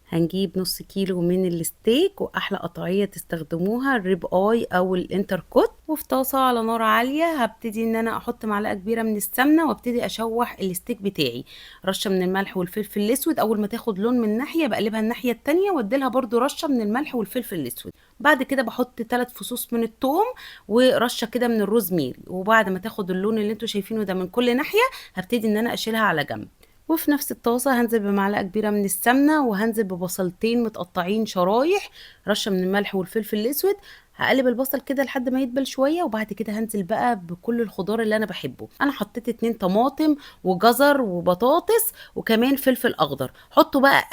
هنجيب نص كيلو من الستيك، واحلى قطعية تستخدموها ال rib eye او ال entrecôte. وفي طاسه على نار عالية هبتدي ان انا احط معلقه كبيرة من السمنة وابتدي اشوح الستيك بتاعي، رشه من الملح والفلفل الاسود. اول ما تاخد لون من ناحية بقلبها الناحية التانية واديلها برده رشه من الملح والفلفل الاسود. بعد كده بحط 3 فصوص من الثوم ورشه كده من الروزميري، وبعد ما تاخد اللون اللي انتوا شايفينه ده من كل ناحية هبتدي ان انا اشيلها على جنب. وفي نفس الطاسه هنزل بمعلقه كبيرة من السمنة، وهنزل ببصلتين متقطعين شرايح، رشه من الملح والفلفل الاسود. هقلب البصل كده لحد ما يدبل شوية، وبعد كده هنزل بقى بكل الخضار اللي انا بحبه. انا حطيت 2 طماطم وجزر وبطاطس وكمان فلفل اخضر. حطوا بقى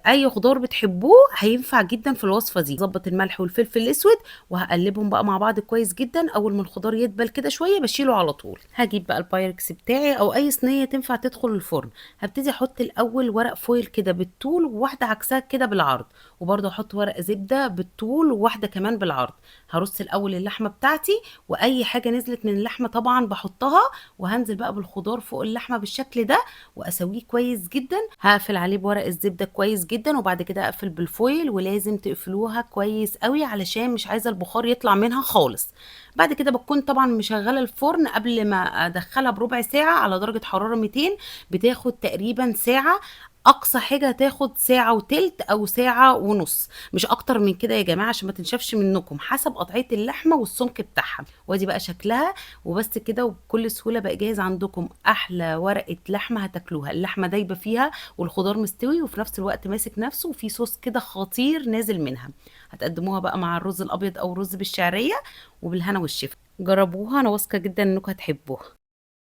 اي خضار بتحبوه هينفع جدا في الوصفة دي. ظبط الملح والفلفل الاسود وهقلبهم بقى مع بعض كويس جدا. اول ما الخضار يدبل كده شوية بشيله على طول. هجيب بقى البايركس بتاعي او اي صينية تنفع تدخل الفرن. هبتدي احط الاول ورق foil كده بالطول وواحدة عكسها كده بالعرض، وبرده احط ورق زبدة بالطول وواحدة كمان بالعرض. هرص الاول اللحمة بتاعتي، واي حاجة نزلت من اللحمة طبعا بحطها، وهنزل بقى بالخضار فوق اللحمة بالشكل ده واسويه كويس جدا. هقفل عليه بورق الزبدة كويس جدا، وبعد كده اقفل بال foil، ولازم تقفلوها كويس قوي علشان مش عايزه البخار يطلع منها خالص. بعد كده بكون طبعا مشغله الفرن قبل ما ادخلها بربع ساعة على درجه حرارة 200. بتاخد تقريبا ساعة، اقصى حاجة هتاخد ساعة وتلت او ساعة ونص، مش اكتر من كده يا جماعة عشان ما تنشفش منكم، حسب قطعية اللحمة والسمك بتاعها. وادي بقى شكلها وبس كده. وبكل سهولة بقى جاهز عندكم احلى ورقة لحمه هتاكلوها. اللحمة دايبه فيها والخضار مستوي وفي نفس الوقت ماسك نفسه، وفي صوص كده خطير نازل منها. هتقدموها بقى مع الرز الابيض او الرز بالشعريه، وبالهنا والشفا. جربوها، انا واثقة جدا انكم هتحبوها.